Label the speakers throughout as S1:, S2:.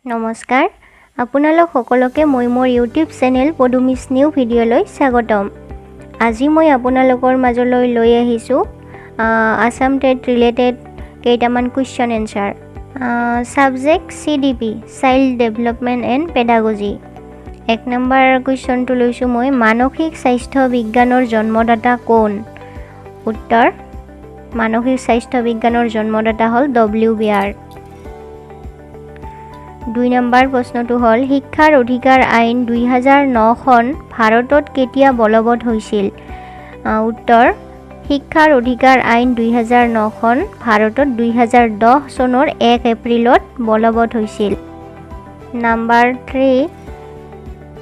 S1: নমস্কাৰ, আপোনালোক সকলোকে মই মোৰ ইউটিউব চেনেল পদুমিছ নিউ ভিডিঅ'লৈ স্বাগতম। আজি মই আপোনালোকৰ মাজলৈ লৈ আহিছোঁ আছাম টেট ৰিলেটেড কেইটামান question answer, subject CDP, Child Development and Pedagogy। 1 number কুৱেশ্যনটো লৈছোঁ মই। মানসিক স্বাস্থ্য বিজ্ঞানৰ জন্মদাতা কোন? উত্তৰ, মানসিক স্বাস্থ্য বিজ্ঞানৰ জন্মদাতা হ'ল ডব্লিউ বেয়াৰ। 2 নম্বৰ প্ৰশ্নটো হ'ল, শিক্ষাৰ অধিকাৰ আইন 2009খন ভাৰতত কেতিয়া বলবৎ হৈছিল? উত্তৰ, শিক্ষাৰ অধিকাৰ আইন 2009খন ভাৰতত 2010 চনৰ 1 এপ্ৰিলত বলবৎ হৈছিল। নাম্বাৰ 3,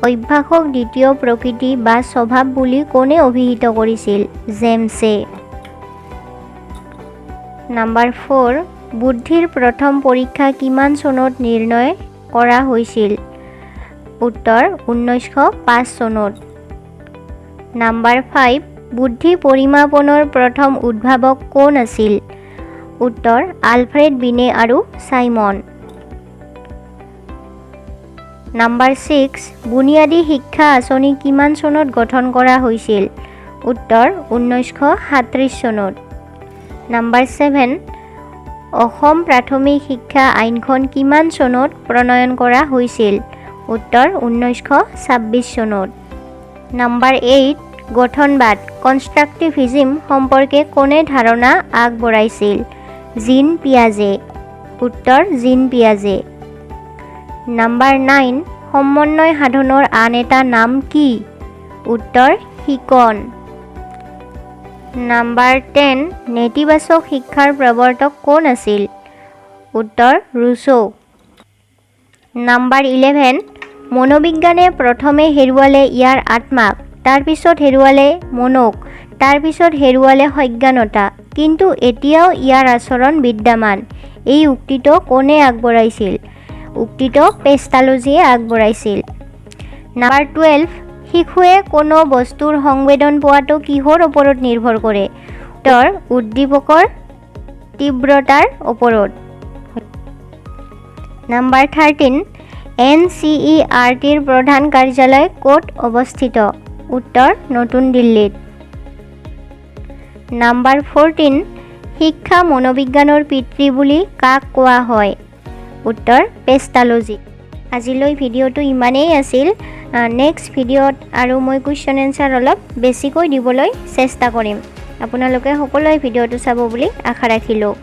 S1: অভ্যাসক দ্বিতীয় প্ৰকৃতি বা স্বভাৱ বুলি কোনে অভিহিত কৰিছিল? জেমছে। নাম্বাৰ 4, বুদ্ধিৰ প্ৰথম পৰীক্ষা কিমান চনত নিৰ্ণয় কৰা হৈছিল? উত্তৰ, 1905 চনত। নাম্বাৰ 5, বুদ্ধি পৰিমাপনৰ প্ৰথম উদ্ভাৱক কোন আছিল? উত্তৰ, আলফ্ৰেড বিনে আৰু চাইমন। নাম্বাৰ 6, বুনিয়াদী শিক্ষা আঁচনি কিমান চনত গঠন কৰা হৈছিল? উত্তৰ, 1937 চনত। নাম্বাৰ 7, অসম প্ৰাথমিক শিক্ষা আইনখন কিমান চনত প্ৰণয়ন কৰা হৈছিল? উত্তৰ, 1926 চনত। নাম্বাৰ 8, গঠনবাদ, কনষ্ট্ৰাক্টিভিজিম সম্পৰ্কে কোনে ধাৰণা আগবঢ়াইছিল? জিন পিয়াজে। উত্তৰ, জিন পিয়াজে। নাম্বাৰ 9, সমন্বয় সাধনৰ আন এটা নাম কি? উত্তৰ, শিকন। নাম্বাৰ 10, নেতিবাচক শিক্ষাৰ প্ৰৱৰ্তক কোন আছিল? উত্তৰ, ৰুছো। নাম্বাৰ 11, মনোবিজ্ঞানে প্ৰথমে হেৰুৱালে ইয়াৰ আত্মাক, তাৰপিছত হেৰুৱালে মনক, তাৰপিছত হেৰুৱালে সজ্ঞানতা, কিন্তু এতিয়াও ইয়াৰ আচৰণ বিদ্যমান। এই উক্তিটো কোনে আগবঢ়াইছিল? উক্তিটো পেষ্টালজিয়ে আগবঢ়াইছিল। নাম্বাৰ 12, শিশুৱে কোনো বস্তুৰ সংবেদন পোৱাটো কিহৰ ওপৰত নিৰ্ভৰ কৰে? উত্তৰ, উদ্দীপকৰ তীব্ৰতাৰ ওপৰত। নাম্বাৰ 13, এনচিইআৰটিৰ প্ৰধান কাৰ্যালয় ক'ত অৱস্থিত? উত্তৰ, নতুন দিল্লীত। নাম্বাৰ 14, শিক্ষা মনোবিজ্ঞানৰ পিতৃ বুলি কাক কোৱা হয়? উত্তৰ, পেষ্টালজি। আজিলৈ ভিডিঅ'টো ইমানেই আছিল। নেক্সট ভিডিঅ'ত আৰু মই কুৱেশ্যন এনচাৰ অলপ বেছিকৈ দিবলৈ চেষ্টা কৰিম। আপোনালোকে সকলোৱে ভিডিঅ'টো চাব বুলি আশা ৰাখিলোঁ।